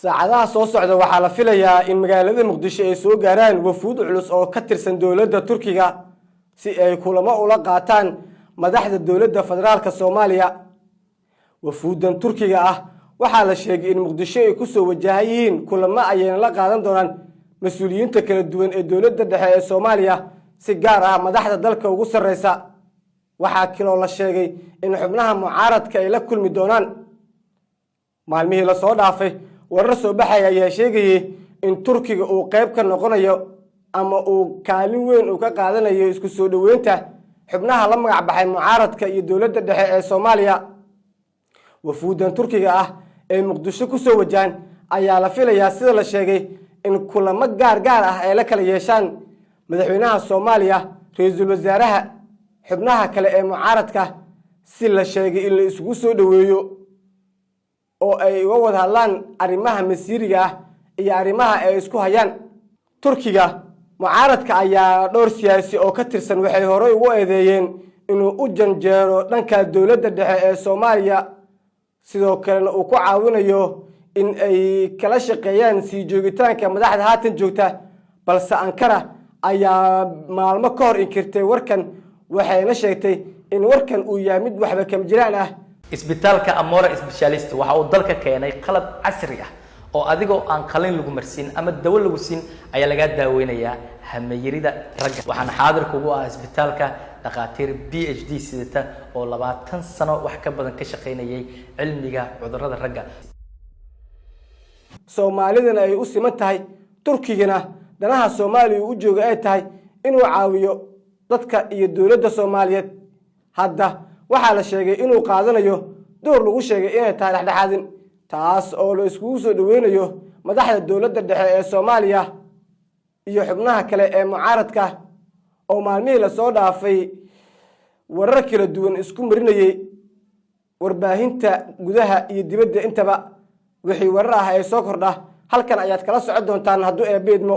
Saacadaha soo socda waxaa la filayaa in magaalada Muqdisho ay soo gaaraan wafuud culus oo ka tirsan dowladda Turkiga, si ay kulamo ula qaataan madaxda Dowladda Federaalka Soomaaliya. Wafuuddan Turkiga ah waxaa la sheegay in Muqdisho ay kusoo wajahan yihiin, kulamo ayayna la qaadan doonaan mas-uuliyiinta kala duwan ee dowladda dhexe ee Soomaaliya, si gaar ah madaxda dalka ugu sarreysa. Waxaa kaloo la sheegay in xubnaha mucaaradka ay la kulmi doonaan. Maalmihii lasoo dhaafay warar soo baxaya ayaa sheegayay in Turkiga uu qayb ka noqonayo ama uu kaalin weyn uu ka qaadanayo isku soo dhoweynta xubnaha la magac baxay mucaaradka iyo dowladda dhexe ee Soomaaliya. Wafuuddan Turkiga ah ee Muqdisho kusoo wajahan ayaa la filayaa, sida la sheegay, in kulamo gaar gaar ah ay la kala yeeshaan madaxweynaha Soomaaliya, ra-iisul wasaaraha, xubnaha kale ee mucaaradka, si la sheegay in la isugu soo dhoweeyo oo ay uga wada hadlaan arrimaha masiiriga ah iyo arrimaha ay isku hayaan. Turkiga mucaaradka ayaa dhowr siyaasi oo ka tirsan waxay horey ugu eedeeyeen inuu u janjeero dhanka dowladda dhexe ee Soomaaliya, sidoo kalena uu ku caawinayo in ay kala shaqeeyaan sii joogitaanka madaxda haatan joogta. Balse Ankara ayaa maalmo ka hor inkirtay warkan, waxayna sheegtay in warkan uu yahay mid waxba kama jiraan ah. Isbitaalka Amora Specialist waxa uu dalka keenay qalab casri ah oo adigoo aan qalin lagu marsiin ama dawo lagu siin ayaa lagaa daaweynayaa hamayarida ragga. Waxaana xaadir kugu ah isbitaalka dhakhaatiir PhD sidata oo 20 sano wax ka badan ka shaqaynayay cilmiga cudurrada ragga. Soomaalidana ay u siman tahay, Turkigana danaha Soomaaliya u jooga ay tahay inuu caawiyo dadka iyo dowladda Soomaaliyeed. Hadda waxaa la sheegay inuu qaadanayo door lagu sheegay inay tahay dhexdhexaadin, taas oo la iskugu soo dhoweynayo madaxda dowladda dhexe ee Soomaaliya iyo xubnaha kale ee mucaaradka, oo maalmihii lasoo dhaafay warar kala duwan isku marinayay warbaahinta gudaha iyo dibadda intaba. Wixii warar ah ee soo kordha halkan ayaad kala socon doontaan hadduu Eebbe idmo.